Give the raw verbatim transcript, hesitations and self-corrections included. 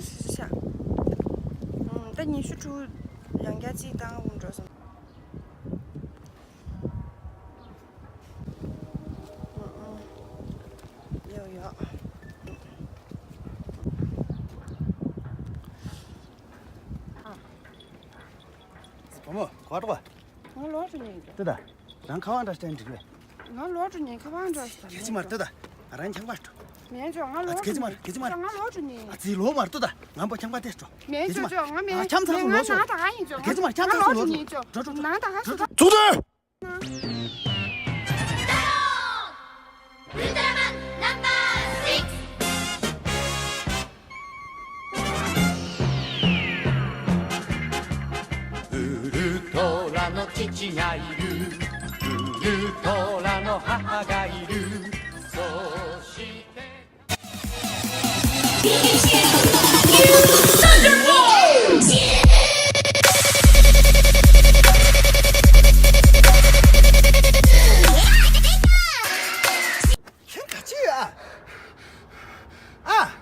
ཤ། ད་ཉི་ཤུ་དྲུག་ཡང་བསྐྱར་གཅིག་བཏང་འགྲོ་སོང་། ཡོ་ཡོ། བུ་མོ་གོ་བ་འགྲོ་བ། ང་ལོག་འགྲོ་ཉན་འགྲོ། ལྟོས་དང་། རང་ཁ་བ་འདྲ་སྟན་འགྲིག་རེད། ང་ལོག་འགྲོ་ཉན་ཁ་བ་འདྲ་སྟན། སྐད་ཆ་མ་ལྟོས་དང་། ང་རང་ཆང་པ་འགྲོ། མེད་ཅོ་ང་ལོག་སྐད་ཆ་མ་སྐད་ཆ་མ། ང་ལོག་འགྲོ་ཉན། ཨ་ཙི་ལོག་མ་ལྟོས་དང་། ང་པོ་ཆང་པ་དེ་འགྲོ། མེད་ཅོ་ཅོ་ང་མེད། ཨ་ཆང་ཚང་སུ་ལོག་ཅོ། ང་ད་ཡིན་ཅོ། སྐད་ཆ་མ་ཆང་ཚང་སུ་ལོག་ཅོ། འགྲོ་འགྲོ་འགྲོ། ང་ད་ཧ་སུ་འགྲོ། ཚུགས་ཏེ། Ultraman number six. Ultramanの父がいる。Ultramanの母がいる。そして ཁྱེད་ག་ཅི་ཡོད་ཨ། ཨ།